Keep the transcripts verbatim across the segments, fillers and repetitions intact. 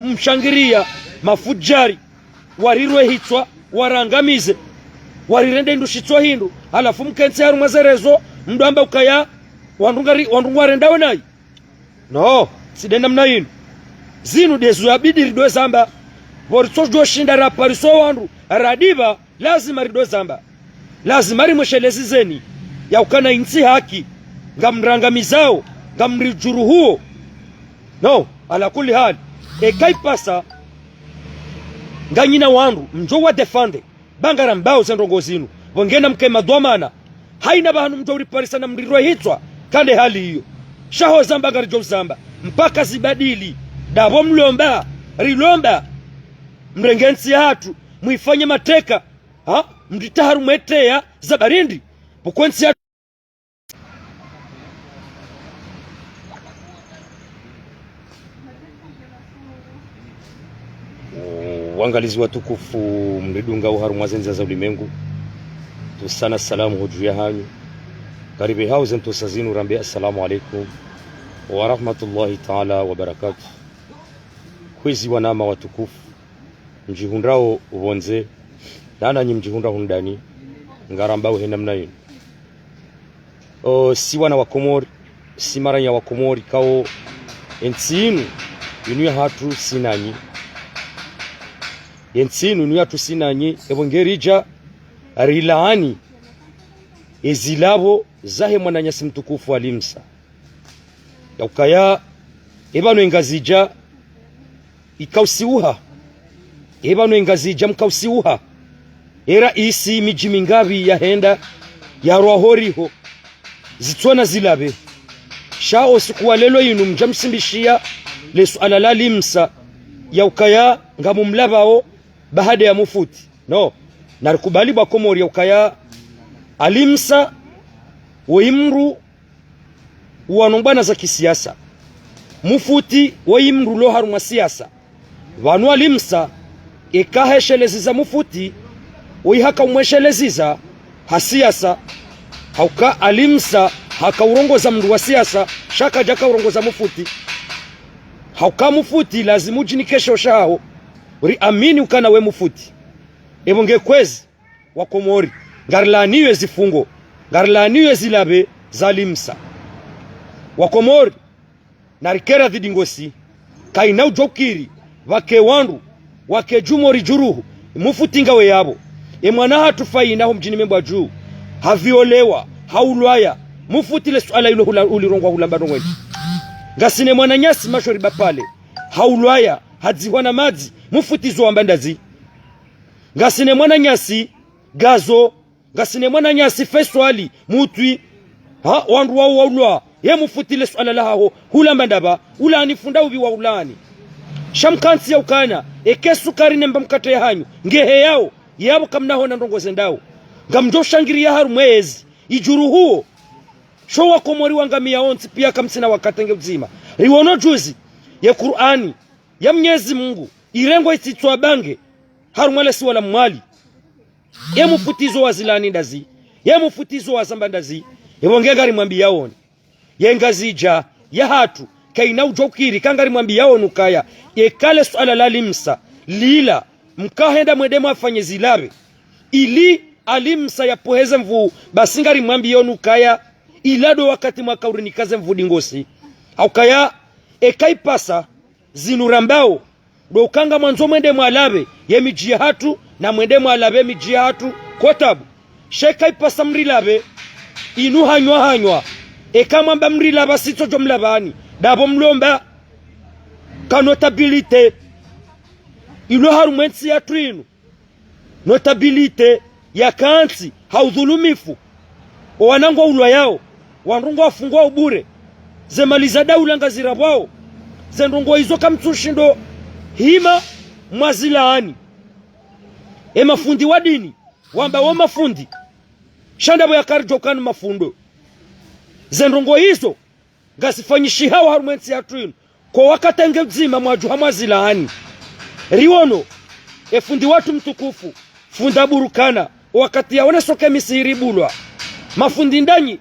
mshangiriya mafudjari, warirwe hitswa, warangamize, warirende hindru shitswa hindru, halafu mkentsi harumwa ze réseaux, mdru amba ukaya, wandru ngari, wandru ngwarenda wenayi. No, tsi nde namna yinu. Zinu ndezo yabidi ridjo zamba. Pvo ritsodjo shinda rapariso wandru, radipva, lazima ridjo zamba. Lazima rimweshelezizeni, ya ukana yinu tsi haki, ngamrangamizao, ngamridjuruhuo. No, ala kulli hali. Eka ipasa, nganyina wandru, mdjo wa défendre, ba ngarambao ze ndrongoo zinu. Pvo ngena mke madhwamana. Hayina pvahanu mdjo uriparisa na mrirwe hitswa, ka nde hali iyo. Sha ho zamba ngaridjo zamba. Mpaka zibadili. Ndapvo mlomba, rilomba. Mrenge ntsi yahatru, muifanye mateka. Ha? Mritaha harumwa ze teya za barindi. Pvoko ntsi ya Wangalizi watukufu, mridungao harumwa ze ndziya za ulimengu, ntsana salamu hodju yahanyu. Karibu hau ze ntsosa zinu rambe assalamu alaikum wa rahmatullahi ta'ala wa barakatuh. Kwezi wananya watukufu, mdjihundrao pvondze, na nanyi mdjihundra hunu ndani, ngarambao he namna yinu. O, si wana wa Komori, si maranya wa Komori, kao ye ntsi yinu, yinu yahatru si nanyi. Ye ntsi yinu, yinu yahatru si nanyi, epvo ngeridja, rilaani, ezilapvo zahe mwananyasi mtukufu Ali Msa. Ya ukaya, epvanu ye Ngazidja, ikausiuha. Epvanu ye Ngazidja mkausiuha. Era isi midji mingapvi yahenda, yarwa horiho. Zitsona zilapve. Sha o usiku wa leo yinu mdja msimbishiya, le suala la Ali Msa, ya ukaya ngamumlapvao, baada ya mufuti. No. Narikubali bo wa Komori ya ukaya, Ali Msa, woyi mdru, wanu mbwana za kisiasa. Mufuti woyi mdru lo harumwa siasa. Pvanu Ali Msa, eka heshelezeza mufuti, woyi haka umweshelezeza ha siasa. Hauka Ali Msa, haka urongoza mdru wa siasa, sha kadjaka urongoza mufuti. Hauka mufuti, lazimu udjinikeshe oshahaho. Uri amini ukana we mufuti. Epvo nge kwezi, wa Komori, ngarilaaniyo zifungo, ngarilaaniyo zilapve za Ali Msa. Wa Komori, narikere dhidi ngosi, kayina udjo ukiri, pvake wandru, wake djumwa ridjuruhu, mufuti ngawe yapvo. E mwana hatru Fayina ho mdjini Membwadjuu, haviolewa, haulwaya, mufuti le suala ilo hula, ulirongoa hulamba ndrongweni. Ngasina mwananyasi Mashori Bapale, haulwaya, hadzihwa na madzi, mufuti zo wamba ndazi. Ngasina mwananyasi Gazo, ngasina mwananyasi Feswali, Mutwi. Ha, wandru wao waulwa. Ye mufuti le suala lahaho, hulamba ndapvi, ulaani funda upvi wa ulaani. Sha mkantsi ya ukana, eke sukari ne mba mkatre yahanyu, ngehe yao, yapvo kamna hona ndrongoo zendao. Ngamdjo shangiriya harumwa yezi, idjuruhuo. Sho wa Komori wangamia wontsi piya kamtsina wakati nge udzima. Riwono juzi, ye Kur'ani, ya Mnyezi Mungu, irengwa itsitswa bange, harumwa le siwa la Mwali. Ye mufuti zo wazilaani ndazi. Ye mufuti zo wazamba ndazi. Epvo nge ngarimwambiyaoni. Ye Ngazidja yahatru, kayina udjo ukiri, ka ngarimwambiyaoni ukaya. Eka le suala la Ali Msa, lila, mkahenda mwende mwafanye zilapve. Ili Ali Msa yapvoheze nvuu, basi ngarimwambiyaoni ukaya. Ila ndo wakati mwaka urinika ze nvuu dingosi. Haukaya, eka ipasa, zinu rambao, ndo uka ngamwandzo mwende mwalapve ye midji yahatru, na mwende mwalapve ye midji yahatru, kwa tabu. Sha eka ipasa mrilapve, inu hanywa hanywa. Eka mwamba mrilapva sitsodjo mlapvani. Ndapvo mlomba. Ka notabilité ilo harumwa yentsi yahatru inu. Notabilité yakantsi ha udhulumifu. Owana ngwaulwayao, wandru ngwafungwao bure. Ze mali za daula ngazirapvwao. Ze ndrongoo izo kamtsushindo hima mwazilaani. E mafundi wa dini, wamba wo mafundi. Sha ndapvo yakaridjo kana mafundo. Ze ndrongoo izo, ngazifanyishihao harumwa yentsi yahatru inu. Kwa wakati nge udzima mwadjuha mwazilaani. Riwono, e fundi watru mtukufu, fundi Aburukana, wakati yaoneso ke misihiri ibulwa. Mafundi ndanyi,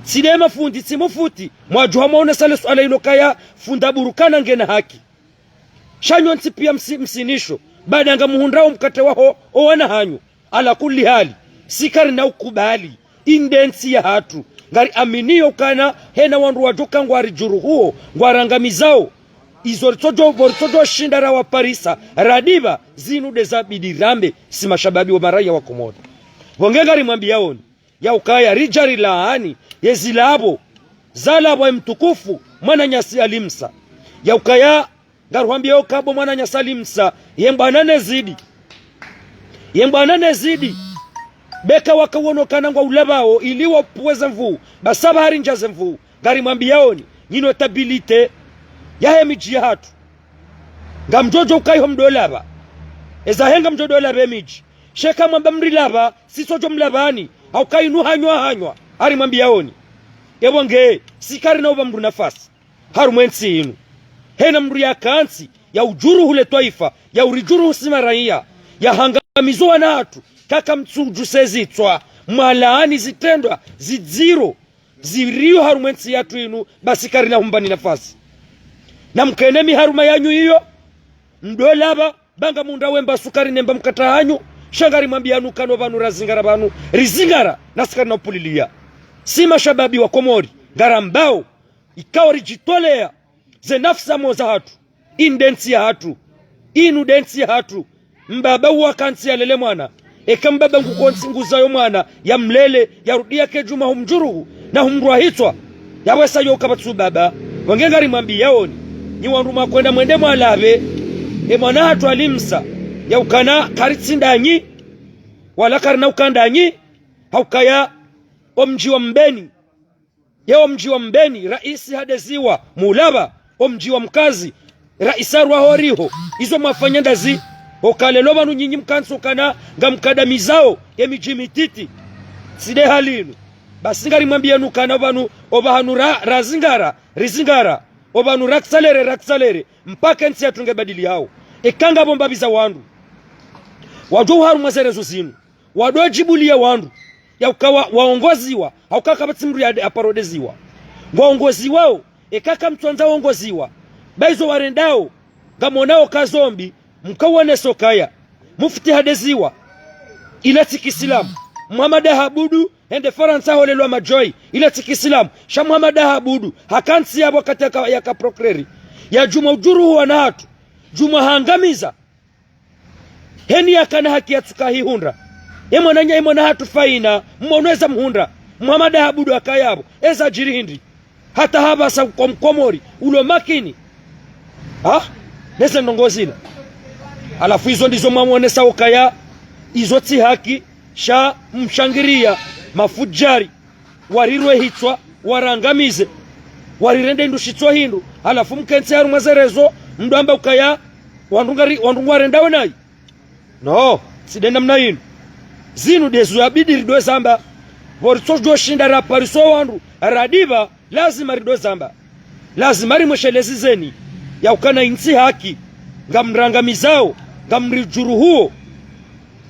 tsi nde mafundi, tsi mufuti, mwadjuha mwaonesa le suala ilo kaya, fundi Aburukana ngena haki. Sha nyontsi pia msi, msinisho. Baada ngamuhundrao mkatre waho, owana hanyu. Ala kulli hali, si karina ukubali, inu nde ntsi yahatru. Ngariaminiyo ukana, hena wandru wadjoka ngwaridjuruhuo, ngwarangamizao. Izo ritsodjo, pvo ritsodjo shinda rawaparisa, radipva, zinu nde zabidi rambe, si mashababi wa maraya wa Komori. Pvo nge ngarimwambiyaoni, ya ukaya ridja rilaani, ye zilapvo, zalapvwa ye mtukufu, mwananyasi Ali Msa. Ya ukaya, ngaruhwambiyo ukaya bo mwananyasi Ali Msa, ye mbwana nezidi. Ye mbwana nezidi. Beka wakawono ukana ngwaulapvao, ili wapvuwe ze nvuu, basi apvaha rindja ze nvuu. Ngarimwambiyaoni, nyi notabilité, yahe midji yahatru. Ngamdjodjo ukaya iho mdolapva. Eza he ngamdjodolapva ye midji. Sha eka mwamba mrilapva, si ritsodjo mlapvani, ha ukaya inu hanywa hanywa, harimwambiyaoni. Epvo nge, si karina upva mndru nafasi harumwa entsi inu. Hena mndru yakantsi, yaudjuruhu le twaifa, yauridjuruhu si maraya, yahangamizo wana hatru, kaka mtsudjuse zitswa, mwalaani zitrendwa, zidziro, ziriyo harumwa entsi yatru inu, basi karina humbani nafasi. Na mkene miharuma yanyu iyo, mdolapva, ba ngamhundra wemba sukari nemba mkatre hanyu, sha ngarimwambiyanu ukana pvanu razingara pvanu, rizingara, nasi karina upvuliliya. Si mashababi wa Komori, ngarambao, ikao ridjitolea, ze nafsi za moyo zahatru, inu nde ntsi yahatru, inu nde ntsi yahatru, mbaba uwakantsi yalele mwana, eka mbaba ngukontsi nguzayo mwana, yamlele, yarudi yake djumwa humdjuruhu, na humrwahitswa, yapvo esa yo kapvatsi ubaba, pvo nge ngarimwambiyaoni, nyi wandru mwakwenda mwende mwalapve, e mwana hatru Ali Msa, ya ukana karitsi ndanyi, wala karina uka ndanyi, ha ukaya, omdji wa Mbeni, ye omdji wa Mbeni, raisi hadeziwa, mulapva, omdji wa Mkazi, raisi harwaho riho, izo mwafanya ndazi, oka lelo pvanu nyinyi mkantsi ukana, ngamkadamizao, ye midji mititi. Si nde hali inu. Basi ngarimwambiyanu ukana pvanu, opvahanu ra, razingara, rizingara, opvanu raksalere, raksalere, mpaka entsi yatru nge badiliyao. Eka ngapvo mbapvi za wandru. Wadjo uharumwa ze réseaux zinu. Wandru wadjibuliya wandru, ya ukawa waongoziwa, ha uka kapvatsi mndru yade aparodeziwa. Ngwaongoziwao, eka kamtswandza waongoziwa, ba izo warendao, ngamonao ka zombi, mkawaneso kaya. Mufti hadeziwa, ila tsi kisilamu. Muhammad Ahabudu, hende Farantsa holelwa madjoyi, ila tsi kisilamu. Sha Muhammad Ahabudu, hakantsi yapvo wakati yaka, yaka procureur. Ya djumwa udjuruhu wana hatru, djumwa hangamiza. Heni yakana haki yatsuka hihundra. Ye mwananya, ye mwana hatru Faina, mmono eza mhundra. Muhammad Ahabudu akaya pvo, eza djiri hindri. Hata hapvasa kwa Mkomori, ulo makini. Ha? Neze ndrongo zila. Halafu izo ndizo mwamonesa ukaya, izo tsi haki, sha mshangiriya, mafudjari. Warirwe hitswa, warangamize, warirende hindru shitswa hindru, halafu mkentsi harumwa ze réseaux, mdjo amba ukaya, wandru ngari, wandru ngwarendao nayi. No, si nde namna inu. Zinu ndezo yabidi ridjo zamba, pvo ritsodjo shinda rapariso wandru, radipva, lazima ridjo zamba. Lazima rimweshelezizeni, ya ukana inu tsi haki, ngamrangamizao, ngamridjuruhuo.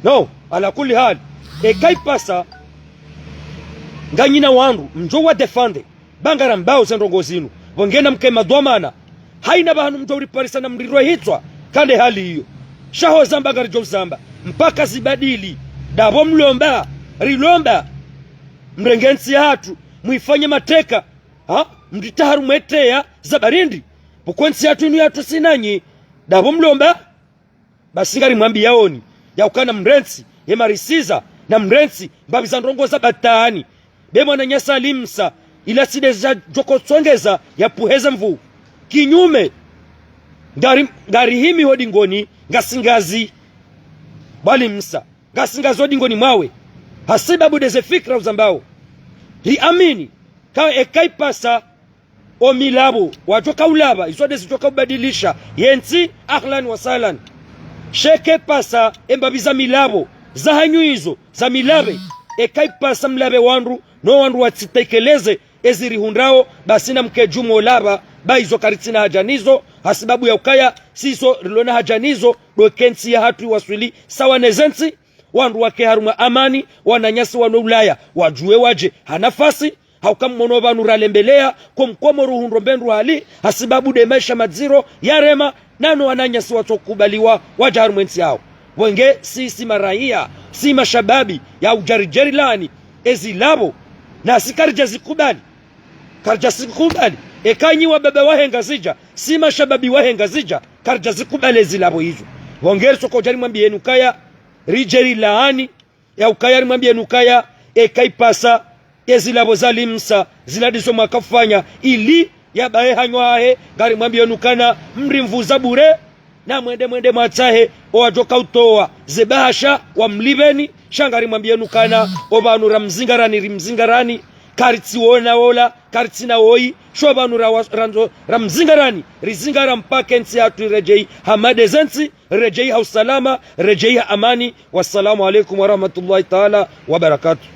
No, ala kulli hali, eka ipasa, nganyina wandru, mdjo wa défendre, ba ngarambao ze ndrongo zinu, pvo ngena mke madhwamana, haina pvahanu mdjo uriparisa na mrirwe hitswa, ka nde hali iyo. Sha ho zamba ngaridjo uzamba, mpaka zibadili, ndapvo mlomba, rilomba, mrenge ntsi yahatru, muifanye mateka, ha? Mritaharu mweteya, za barindi, pvoko ntsi yatru inu yatru si nanyi, ndapvo mlomba, Basi ngarimwambiyaoni, ya ukana mrentsi, ye marisiza, na mrentsi, mbapvi za ndrongo za batwali. Be mwananyasi Ali Msa, ila tsi nde zadjo kotsongeza, ya pvuheze nvuu. Kinyume, ngari, ngarihimi ho dingoni, ngasi ngazi. Bo Ali Msa, ngasi ngazi ho dingoni mwawe. Hasibabu nde ze fikira uzambao. Riamini, ka eka ipasa, o milapvo, wadjo ka ulapva, izo nde zidjo ka ubadilisha, yentsi, ahlan wa sahlan. Sha eka ipasa, e mbapvi za milapvo, za hanyu izo, za milapve, eka ipasa mlapve wandru, no wandru watsitekeleze, ezi rihundrao, basi na mke djumwa ulapva, ba izo karitsina haja nizo, hasibabu ya ukaya, si izo rilo na haja nizo, ndo eka entsi yahatru iwaswili, sawa ne zentsi, wandru wake harumwa amani, wananyasi wanu Ulaya, wadjuwe wadje, ha nafasi, hauka mmono pvanu ralembeleya, ko Mkomori uhundro mbe ndru hali, hasibabu nde maesha madziro, yarema, nano wananyasi watsokubaliwa wadja harumwa entsi yawo. Wonge sisi maraiya, si mashababi ya udjaridjeri lani ezilapvo, nasi karidjazikubali. Karidjazikubali. Eka nyi wababa wahe Ngazidja, si mashababi wahe Ngazidja, karidjazikubali ezilapvo izo. Wonge risoko djarimwambiyeni ukaya ridjeri lani, ya ukaya rimwambiyeni ukaya eka ipasa ezilapvo za limsa zila ndizo mwakafanya ili yabaye hanywa hahe, ngarimwambiyeni ukana mrimvuza bure, na mwende mwende mwatsahe owadjoka utowa zebahasha wamlipveni. Sha ngarimwambiyeni ukana opvanu ramzingarani, rimzingarani, karitsiwona wola, karitsina woyi. Sho pvanu ra, randzo, ramzingarani, rizingara mpaka entsi yatru iredjeyi ha madezentsi, iredjeyi ha usalama, iredjeyi ha amani. Wassalamu alaikum warahmatullahi taala wabarakatuh.